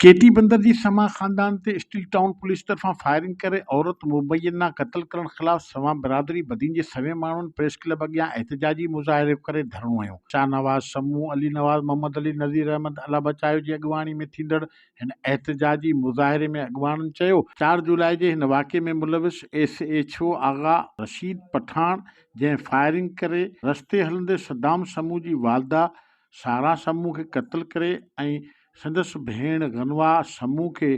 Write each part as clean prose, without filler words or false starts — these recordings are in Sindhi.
ڪيٽي بندر جي سما خاندان تي اسٽيل ٽائون پوليس طرفان فائرنگ ڪري عورت مبينا قتل ڪرڻ خلاف سما برادري بدين جي سوين ماڻهن پريس ڪلب اڳيان احتجاجي مظاهرو ڪري ڌرڻو هنيو. شاهنواز سمون، علي نواز، محمد علي، نذير احمد، الله بچايو جي اڳواڻي ۾ ٿيندڙ هن احتجاجي مظاهري ۾ اڳواڻن چيو 4 جولاء جي هن واقعي ۾ ملوث S H O Agha Rashid Pathan جنهن فائرنگ ڪري رستي هلندي صدام سمون جي والده سارا سمون کي قتل ڪري ۽ سندس ڀيڻ غنوا سمون کي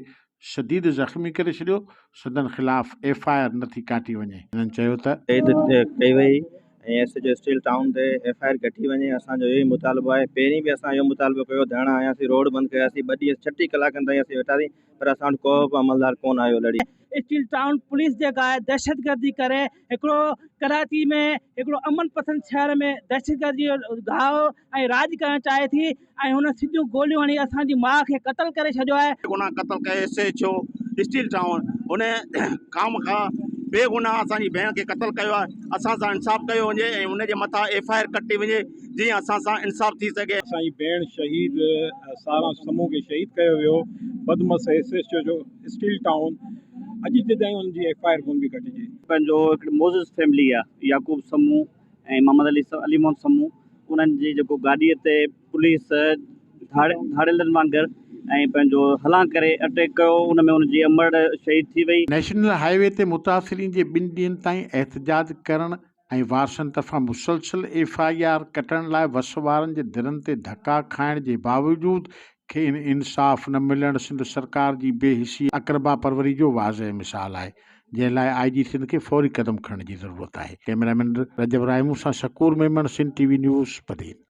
شديد زخمي ڪري ڇڏيو، سندن خلاف ايف I R نٿي ڪاٽي وڃي. هنن چيو ته. قيد ڪئي وئي ۽ S H O steel town تي ايف I R ڪٽي وڃي اسان جو اهو ئي مطالبو آهي پهرين به اسان اهو مطالبو ڪيو ڌرڻا هنياسين روڊ بند ڪياسين ٻه ڏينهن ڇٽيهه ڪلاڪن تائين اسين ويٺاسين پر اسان وٽ ڪو به عملدار ڪونه آيو لڙي. اسٽيل ٽائون پوليس جيڪا آهي دهشتگردي ڪري هڪڙو ڪراچي ۾ هڪڙو امن پسند شهر ۾ دهشتگردي جو گهاء ۽ راڄ ڪرڻ چاهي ٿي ۽ هن سڌيون گوليون هڻي اسان جي ماء کي قتل ڪري ڇڏيو آهي. بيگناهه قتل ڪيو S H O steel town هن قوم کان بيگناهه اسان جي ڀيڻ کي قتل ڪيو آهي اسان سان انصاف ڪيو وڃي ۽ ان جي مٿان ايف I R ڪٽي وڃي جيئن اسان سان انصاف ٿي سگهي. اسان جي ڀيڻ شهيد ساران سمون کي شهيد ڪيو ويو بدمست ايس ايڇ او جو اسٽيل ٽائون اڄ تائين ان جي ايف I R ڪون پئي ڪٽجي. پنهنجو هڪڙي معزز فيملي آ يعقوب سمون ۽ محمد علي علي محمد سمون انهن جي جيڪو گاڏي تي پوليس ڌاڙيلن وانگر ۽ پنهنجو هلان ڪري اٽيڪ ڪيو ان ۾ ان جي امڙ شهيد ٿي وئي. نيشنل هاء وي تي متاثرين جي ٻن ڏينهن تائين احتجاج ڪرڻ ۽ وارثن طرفان مسلسل ايف I R ڪٽڻ لاء وس وارن جي درن تي ڌڪا کائڻ جي باوجود کين انصاف نه ملڻ سنڌ سرڪار جي بي حسي اقربا پروري جو واضح مثال آهي جنهن لاء آء جي سنڌ کي فوري قدم کڻڻ جي ضرورت آهي. ڪئميرا مين رجب راهمون سان Shakoor Memon Sindh T V news Badin.